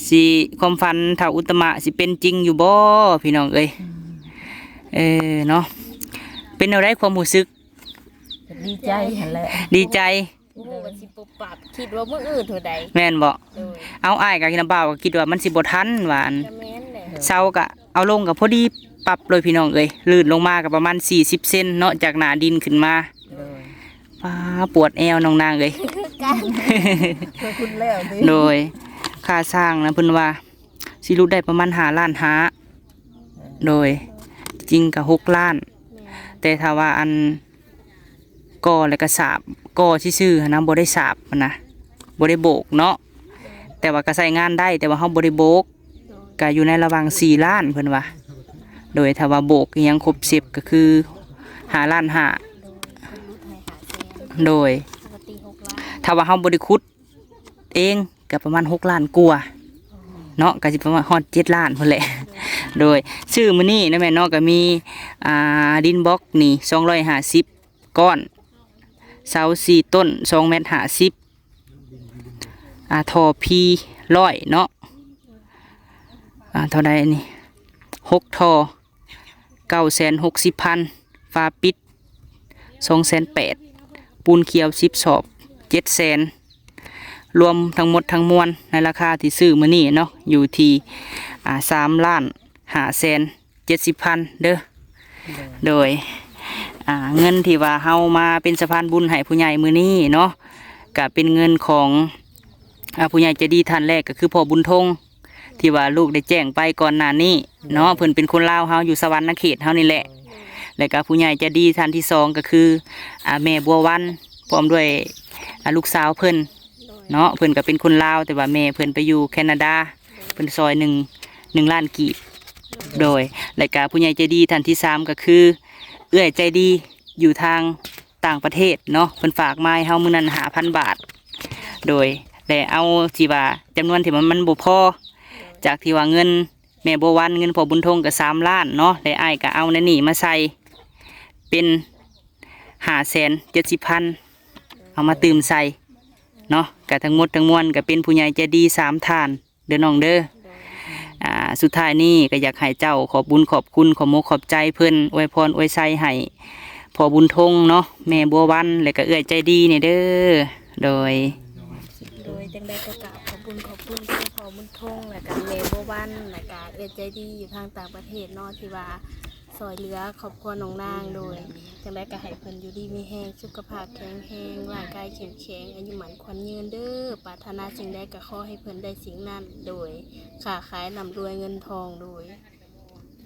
ຊິ ຄວາມຝັນທ້າວອຸດຕະມະຊິເປັນຈິງຢູ່ບໍ່ພີ່ນ້ອງເອີຍ? ອືມ ເອີ ເນາະ. ເປັນແນວໃດຄວາມຮູ້ສຶກ? ດີໃຈຫັ້ນແຫຼະ ດີໃຈ. ບໍ່ຮູ້ວ່າຊິປຸບປັບ ຄິດວ່າມື້ອື່ນເທົ່າໃດ. ແມ່ນບໍ່? ໂດຍ ເອົາ ອ້າຍກັບນ້າບ່າວກໍຄິດວ່າມັນຊິບໍ່ທັນວ່າ ອັນ ກໍແມ່ນແຫຼະ ເຊົາກໍເອົາລົງກໍພໍດີປັບເລີຍພີ່ນ້ອງເອີຍ. ລື່ນລົງມາກໍປະມານສີ່ສິບເຊັນເນາະ ຈາກໜ້າດິນຂຶ້ນມາ. ໂດຍ ປ້າ ປວດແອວນ້ອງນາງເອີຍ. ຄືກັນ ເພິ່ນແລ້ວຕິ. ໂດຍ ຄ່າສ້າງນະ ເພິ່ນວ່າຊິຫຼຸດໄດ້ປະມານຫ້າລ້ານຫ້າ. ໂດຍ ຈິງກໍຫົກລ້ານ. ແມ່ນ ແຕ່ຖ້າວ່າ ອັນ ກໍ່ແລ້ວກໍສາບ ກໍ່ຊື່ໆຫັ້ນນະ ບໍ່ໄດ້ສາບຫັ້ນນະ ບໍ່ໄດ້ໂບກເນາະ. ແຕ່ວ່າກໍໃຊ້ງານໄດ້ ແຕ່ວ່າເຮົາບໍ່ໄດ້ໂບກ. ໂດຍ ກໍຢູ່ໃນລະຫວ່າງສີ່ລ້ານເພິ່ນວ່າ. ໂດຍ ຖ້າວ່າໂບກອີ່ຫຍັງຄົບເສັບກໍຄືຫ້າລ້ານຫ້າ. ໂດຍ ເພິ່ນຫຼຸດໃຫ້ຫ້າແສນ. ໂດຍ ປົກກະຕິຫົກລ້ານ. ຖ້າວ່າເຮົາບໍ່ໄດ້ຂຸດ ເອງກໍປະມານຫົກລ້ານກວ່າເນາະ ກໍຊິປະມານຮອດເຈັດລ້ານພຸ້ນແຫຼະ. ໂດຍ ຊື້ມື້ນີ້ນະແມ່ເນາະ ກໍມີ ອ່າ ດິນບລັອກນີ້ສອງຮ້ອຍຫ້າສິບກ້ອນ ເສົາສີ່ຕົ້ນ ສອງແມັດຫ້າສິບ ອ່າ ທໍ່ພີຮ້ອຍເນາະ ອ່າ ເທົ່າໃດອັນນີ້ ຫົກທໍ່ ເກົ້າແສນຫົກສິບພັນ, ຝາປິດສອງແສນແປດ, ປູນຂຽວສິບສອບ ເຈັດແສນ. ລວມທັງໝົດທັງມວນໃນລາຄາທີ່ຊື້ມື້ນີ້ເນາະ ຢູ່ທີ່ ອ່າ ສາມລ້ານຫ້າແສນເຈັດສິບພັນເດີ້. ໂດຍ ໂດຍ ອ່າ ເງິນທີ່ວ່າເຮົາມາເປັນສະພານບຸນໃຫ້ຜູ້ໃຫຍ່ມື້ນີ້ເນາະ ກະເປັນເງິນຂອງ ອ່າ ຜູ້ໃຫຍ່ໃຈດີທ່ານແລກ ກໍຄືພໍ່ບຸນທົງ ທີ່ວ່າລູກໄດ້ແຈ້ງໄປກ່ອນໜ້ານີ້ເນາະ. ໂດຍ ເພິ່ນເປັນຄົນລາວເຮົາ ຢູ່ສະຫວັນນະເຂດເຮົານີ້ແຫຼະ. ໂດຍ ແລ້ວກໍຜູ້ໃຫຍ່ໃຈດີທ່ານທີສອງ ກໍຄື ອ່າ ແມ່ບົວວັນ ພ້ອມດ້ວຍ ອ່າ ລູກສາວເພິ່ນ ໂດຍ ເນາະ. ເພິ່ນກໍເປັນຄົນລາວ ແຕ່ວ່າແມ່ເພິ່ນໄປຢູ່ແຄນາດາ ໂດຍ ເພິ່ນຊ່ອຍໜຶ່ງ ໜຶ່ງລ້ານກີບ. ໂດຍ ໂດຍ ແລ້ວກໍຜູ້ໃຫຍ່ໃຈດີທ່ານທີສາມ ກໍຄືເອື້ອຍໃຈດີຢູ່ທາງ ຕ່າງປະເທດເນາະ ເພິ່ນຝາກມາໃຫ້ເຮົາມື້ນັ້ນຫ້າພັນບາດ. ໂດຍ ແລະ ເອົາທີ່ວ່າຈຳນວນທີ່ມັນ ມັນບໍ່ພໍ ຈາກທີ່ວ່າເງິນແມ່ບົວວັນ ເງິນພໍ່ບຸນທົງກໍສາມລ້ານເນາະ ແລະ ອ້າຍກໍເອົາໃນນີ້ມາໃສ່ເປັນຫ້າແສນເຈັດສິບພັນ ເອົາມາຕື່ມໃສ່ເນາະ. ກໍທັງໝົດທັງມວນກໍເປັນຜູ້ໃຫຍ່ໃຈດີສາມທ່ານ ເດີນ້ອງເດີ. ໂດຍ ອ່າ ສຸດທ້າຍນີ້ກໍຢາກໃຫ້ເຈົ້າຂອບບຸນຂອບຄຸນ ຂອບມົກຂອບໃຈເພິ່ນ ອວຍພອນອວຍໄຊໃຫ້ພໍ່ບຸນທົງເນາະ ແມ່ບົວວັນ ແລະກະເອື້ອຍໃຈດີນີ້ເດີ. ໂດຍ ໂດຍ ຈັ່ງໃດກໍກາບຂອບບຸນຂອບຄຸນທັງພໍ່ບຸນທົງ ແລະກະແມ່ບົວວັນ ແລະກະເອື້ອຍໃຈດີຢູ່ທາງຕ່າງປະເທດເນາະ ທີ່ວ່າ ຊ່ອຍເຫຼືອຄອບຄົວນ້ອງນາງ. ໂດຍ ຈັ່ງໃດກໍໃຫ້ເພິ່ນຢູ່ດີມີແຮງ ສຸຂະພາບແຂງແຮງ ຮ່າງກາຍເຂັ້ມແຂງ ອາຍຸໝັ້ນຂວັນຍືນເດີ. ປາດຖະໜາສິ່ງໃດກໍຂໍໃຫ້ເພິ່ນໄດ້ສິ່ງນັ້ນ. ໂດຍ ຄ້າຂາຍລ່ຳລວຍເງິນທອງ. ໂດຍ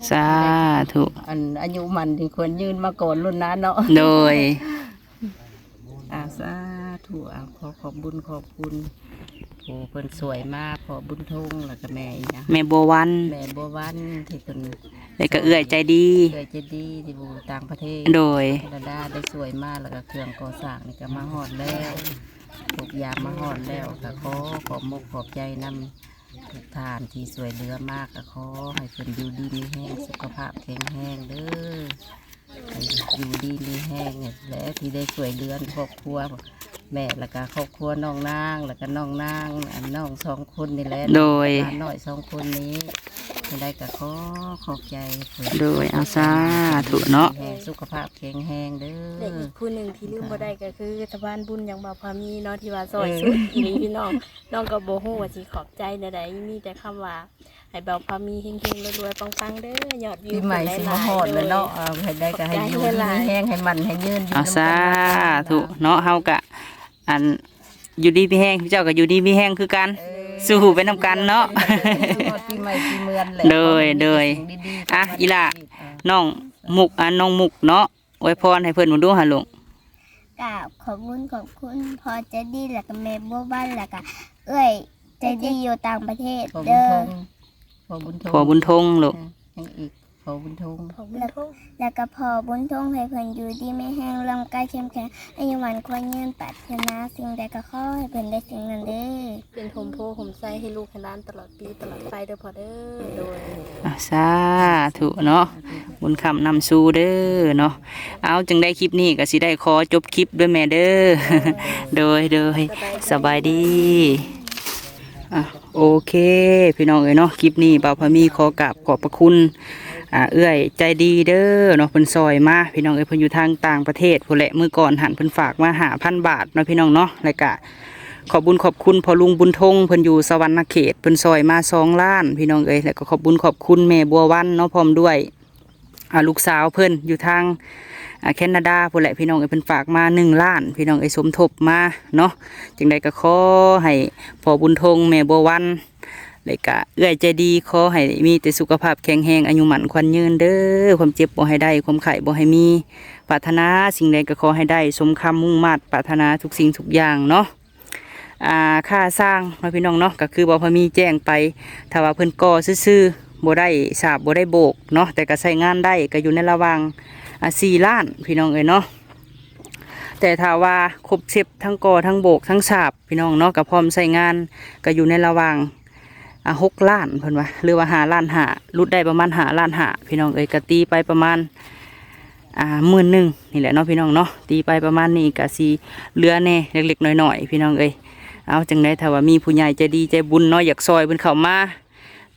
ສາທຸ. ອັນ ອາຍຸໝັ້ນຂວັນຍືນມາກ່ອນລຸ້ນນາເນາະ. ໂດຍ ອາ ສາທຸ. ອາ ຂໍຂອບບຸນຂອບຄຸນຜູ້ເພິ່ນຊ່ວຍມາ ພໍ່ບຸນທົງ ແລ້ວກໍແມ່ອີຫຍັງ ແມ່ບົວວັນ ແມ່ບົວວັນ ທີ່ເພິ່ນ ແລ້ວກໍເອື້ອຍໃຈດີ ເອື້ອຍໃຈດີທີ່ຢູ່ຕ່າງປະເທດ. ໂດຍ ແຄນາດາໄດ້ຊ່ວຍມາ ແລ້ວກໍເຄື່ອງກໍ່ສ້າງນີ້ກໍມາຮອດແລ້ວ ທຸກຢ່າງມາຮອດແລ້ວ ກໍຂໍຂອບມົກຂອບໃຈນຳ ທຸກທ່ານທີ່ຊ່ວຍເຫຼືອມາ ກໍຂໍໃຫ້ເພິ່ນຢູ່ດີມີແຮງ ສຸຂະພາບແຂງແຮງເດີ້ ໃຫ້ຢູ່ດີມີແຮງແຫຼະ ທີ່ໄດ້ຊ່ວຍເຫຼືອຄອບຄົວແມ່ ແລ້ວກໍຄອບຄົວນ້ອງນາງ ແລ້ວກໍນ້ອງນາງ ອັນນ້ອງສອງຄົນນີ້ແຫຼະ ໂດຍ ຫຼານນ້ອຍສອງຄົນນີ້ ຈັ່ງໃດກໍຂໍຂອບໃຈເພິ່ນ ໂດຍ ເອົາ ສາທຸເນາະ ແຮງ ສຸຂະພາບແຂງແຮງເດີ້ ແລະອີກຜູ້ໜຶ່ງທີ່ລືມບໍ່ໄດ້ກໍຄືສະພານບຸນຫຍັງບ່າວພາມີເນາະ ທີ່ວ່າຊ່ອຍ ເອີ ສຸດອີ່ຫຼີພີ່ນ້ອງ ນ້ອງກໍບໍ່ຮູ້ວ່າຊິຂອບໃຈແນວໃດ ມີແຕ່ຄຳວ່າ ໃຫ້ບ່າວພາມີເຮັງໆ ລວຍໆ ປັງໆ ເດີ້ ຍອດວິວ ປີໃໝ່ ຂຶ້ນຫຼາຍໆ ຊິມາຮອດແລ້ວເນາະ ເອີ ໃຫ້ໄດ້ກໍໃຫ້ຢູ່ດີມີແຮງ ໃຫ້ໝັ້ນໃຫ້ຍືນຢູ່ ເອົາ ນຳກັນ ສາທຸເນາະ ເຮົາກະ ອັນ ຢູ່ດີມີແຮງ ເຈົ້າກໍຢູ່ດີມີແຮງຄືກັນ ເອີ ສູ້ໄປນຳກັນເນາະ ຮອດປີໃໝ່ປີເມືອນແຫຼະ ໂດຍ ຂໍໃຫ້ມີແຕ່ ໂດຍ ສິ່ງດີໆ ອ່ະ ເຂົ້າມາ ອີ່ຫຼ້າ ໃນຊີວິດ ອ່າ ນ້ອງມຸກ ອ່າ ນ້ອງມຸກເນາະ ອວຍພອນໃຫ້ເພິ່ນເບິ່ງດູຫາລູກ ກາບຂອບບຸນຂອບຄຸນພໍ່ໃຈດີ ແລ້ວກໍແມ່ບົວວັນ ແລ້ວກໍເອື້ອຍໃຈດີຢູ່ຕ່າງປະເທດເດີ້ ພໍ່ບຸນທົງ ພໍ່ບຸນທົງ ພໍ່ບຸນທົງລູກ ເອີ ຍັງອີກ ພໍ່ບຸນທົງ ພໍ່ບຸນທົງ ແລ້ວກໍພໍ່ບຸນທົງ ໃຫ້ເພິ່ນຢູ່ດີມີແຮງ ຮ່າງກາຍເຂັ້ມແຂງ ອາຍຸໝັ້ນຂວັນຍືນ ປາດຖະໜາສິ່ງໃດກໍຂໍໃຫ້ເພິ່ນໄດ້ສິ່ງນັ້ນເດີ້ ເປັນຮົ່ມໂພຮົ່ມໄຊໃຫ້ລູກໃຫ້ຫຼານຕະຫຼອດ ປີຕະຫຼອດໄປເດີ້ພໍ່ເດີ້ ໂດຍ ອ່າ ສາທຸເນາະ ບຸນຄ້ຳນຳສູ່ເດີ້ເນາະ ເອົາ ຈັ່ງໃດຄລິບນີ້ກໍຊິໄດ້ຂໍຈົບຄລິບດ້ວຍແມ່ເດີ້ ໂດຍ ໂດຍ ສະບາຍດີ ອ່າ ໂອເຄ ພີ່ນ້ອງເອີຍເນາະ ຄລິບນີ້ບ່າວພາມີຂໍກາບຂອບພະຄຸນ ອ່າ ເອື້ອຍໃຈດີເດີ້ເນາະ ເພິ່ນຊ່ອຍມາ ພີ່ນ້ອງເອີຍ ເພິ່ນຢູ່ທາງຕ່າງປະເທດພຸ້ນແຫຼະ ມື້ກ່ອນຫັ້ນເພິ່ນຝາກມາຫ້າພັນບາດເນາະ ພີ່ນ້ອງເນາະ ແລ້ວກະ ຂອບບຸນຂອບຄຸນພໍ່ລຸງບຸນທົງ ເພິ່ນຢູ່ສະຫວັນນະເຂດ ເພິ່ນຊ່ອຍມາສອງລ້ານ ພີ່ນ້ອງເອີຍ ແລ້ວກໍຂອບບຸນຂອບຄຸນແມ່ບົວວັນເນາະ ພ້ອມດ້ວຍ ອ່າ ລູກສາວເພິ່ນຢູ່ທາງ ອ່າ ແຄນາດາພຸ້ນແຫຼະ ພີ່ນ້ອງເອີຍ ເພິ່ນຝາກມາໜຶ່ງລ້ານ ພີ່ນ້ອງເອີຍ ສົມທົບມາເນາະ ຈັ່ງໃດກໍຂໍໃຫ້ພໍ່ບຸນທົງ ແມ່ບົວວັນ ແລ້ວກະເອື້ອຍໃຈດີ ຂໍໃຫ້ມີແຕ່ສຸຂະພາບແຂງແຮງ ອາຍຸໝັ້ນຂວັນຍືນເດີ້ ຄວາມເຈັບບໍ່ໃຫ້ໄດ້ ຄວາມໄຂ້ບໍ່ໃຫ້ມີ ປາດຖະໜາສິ່ງໃດກໍຂໍໃຫ້ໄດ້ສົມຄຳມຸ່ງມາດປາດຖະໜາທຸກສິ່ງທຸກຢ່າງເນາະ. ອ່າ ຄ່າສ້າງເນາະ ພີ່ນ້ອງເນາະ ກໍຄືບໍ່ພໍມີແຈ້ງໄປ ຖ້າວ່າເພິ່ນກໍ່ຊື່ໆ ບໍ່ໄດ້ສາບບໍ່ໄດ້ໂບກເນາະ ແຕ່ກໍໃຊ້ງານໄດ້ ກໍຢູ່ໃນລະຫວ່າງ ອ່າ ສີ່ລ້ານ ພີ່ນ້ອງເອີຍເນາະ ແຕ່ຖ້າວ່າຄົບເຊັດ ທັງກໍ່ ທັງໂບກ ທັງສາບ ພີ່ນ້ອງເນາະ ກໍພ້ອມໃຊ້ງານ ກໍຢູ່ໃນລະຫວ່າງ ອ່າ ຫົກລ້ານ ເພິ່ນວ່າ ຫຼືວ່າຫ້າລ້ານຫ້າ ຫຼຸດໄດ້ປະມານຫ້າລ້ານຫ້າ ພີ່ນ້ອງເອີຍ ກໍຕີໄປປະມານ ອ່າ ໝື່ນໜຶ່ງນີ້ແຫຼະເນາະ ພີ່ນ້ອງເນາະ ຕີໄປປະມານນີ້ກໍຊິເຫຼືອແດ່ເລັກໆ ນ້ອຍໆ ພີ່ນ້ອງເອີຍ. ເອົາ ຈັ່ງໃດຖ້າວ່າມີຜູ້ໃຫຍ່ໃຈດີໃຈບຸນເນາະ ຢາກຊ່ອຍເພິ່ນເຂົ້າມາ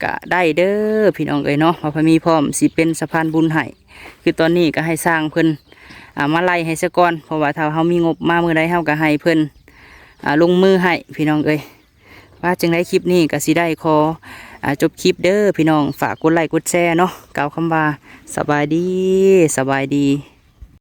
ກໍໄດ້ເດີ້ ພີ່ນ້ອງເອີຍເນາະ ວ່າພະມີພ້ອມຊິເປັນສະພານບຸນໃຫ້ ຄືຕອນນີ້ກໍໃຫ້ຊ່າງເພິ່ນ ອ່າ ມາໄລ່ໃຫ້ຊະກ່ອນ ເພາະວ່າຖ້າເຮົາມີງົບມາມື້ໃດ ເຮົາກໍໃຫ້ເພິ່ນ ອ່າ ລົງມືໃຫ້ ພີ່ນ້ອງເອີຍ. ວ່າຈັ່ງໃດຄລິບນີ້ກໍຊິໄດ້ຂໍ ອ່າ ຈົບຄລິບເດີ້ ພີ່ນ້ອງ ຝາກກົດໄລກົດແຊເນາະ ກ່າວຄຳວ່າ ສະບາຍດີ ສະບາຍດີ.